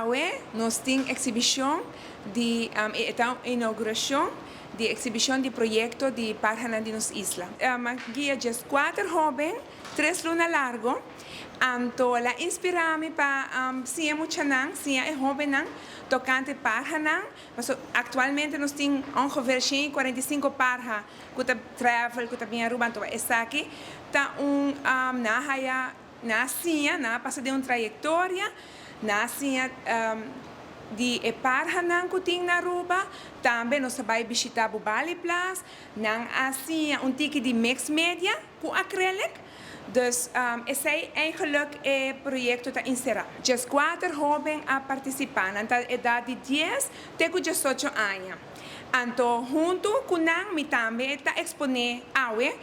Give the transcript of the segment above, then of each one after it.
Awe nos tin exhibicion di e inauguracion di exhibicion di proyecto di parhanan di nos isla. Mi a guia 14 hoben, 3 luna largo, anto el a inspira mi pa siña muchanan, siña e hobennan, tocante parhanan. Mas actualmente nos tin ongeveer 145 parha cu ta travel, cu ta bin Aruba, anto esaki ta un nan a haya, nan a siña, nan a pasa den un trayectoria, nan a siña di e parhanan cu tin na Aruba, tambe nos a bay bishita Bubali Plas, nan a siña un tiki di mix media cu acrylic. Dus esey eigenlijk e proyecto ta encera. 14 hoben a participa, nan ta edad di 10 te cu 18 aña. Anto hunto cu nan mi tambe ta expone awe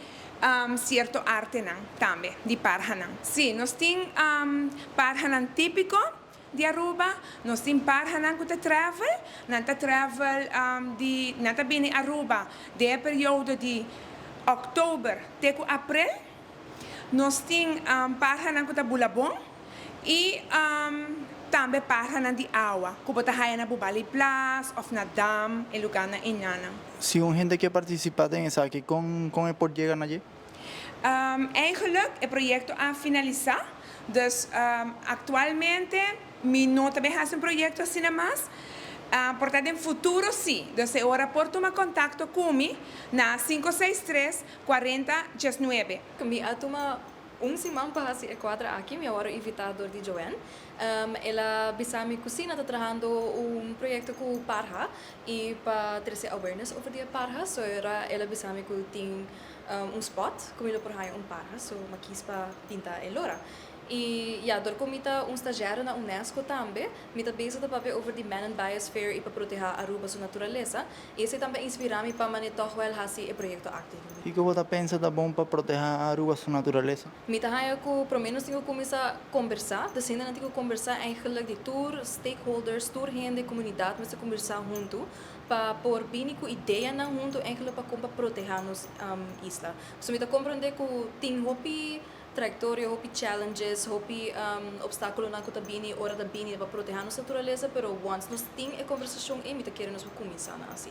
cierto artenan tambe di parhanan. Si, nos tin parhanan tipico di Aruba, nos tin parhanan cu ta travel, nan ta travel di nan ta bini Aruba den periodo di october te cu april. Nos tin parhanan cu ta bula bon y tambe parhanan di awa, cu bo ta haya na Bubali Plas of na Dam, e lugarnan einan. Si un hende kier participa den esaki, con e por yega na dje? Eigenlijk, e proyecto a finalisa, dus actualmente mi no ta haci un proyecto asina mas. Por ta den futuro si, dus e ora por tuma contacto cu mi na 563 40 19. Mi a tuma un siman pa haci e cuadro aki, mi a wordo invita door di Joanne. El a bisa mi cu si nan ta trahando un proyecto cu parha y pa trece awareness over di parha, so el a bisa mi cu tin un spot cu mi lo por haya un parha, so m'a kies pa pinta e lora. Y ja, door cu mi ta un stagiaire na UNESCO tambe, mi ta bezig ta papia over di Man and Biosphere y pa proteha Aruba su naturalesa. Y esey tambe a inspira mi pa mane toch wel haci e proyecto aki. Y con bo ta pensa ta bon pa proteha Aruba su naturalesa? Mi ta haya cu por lo menos tin cu cuminsa combersa, dus hendenan tin cu combersa eigenlijk di tur stakeholders, tur hende, comunidad, mester combersa hunto pa por bini cu ideanan hunto eigenlijk pa con pa proteha nos isla. So mi ta comprende cu tin hopi trayectoria, hopi challenges, hopi obstaculonan cu ta bini, ora ta bini pa proteha nos naturalesa, pero once nos tin e conversacion e mi ta kere nos cuminsa na haci.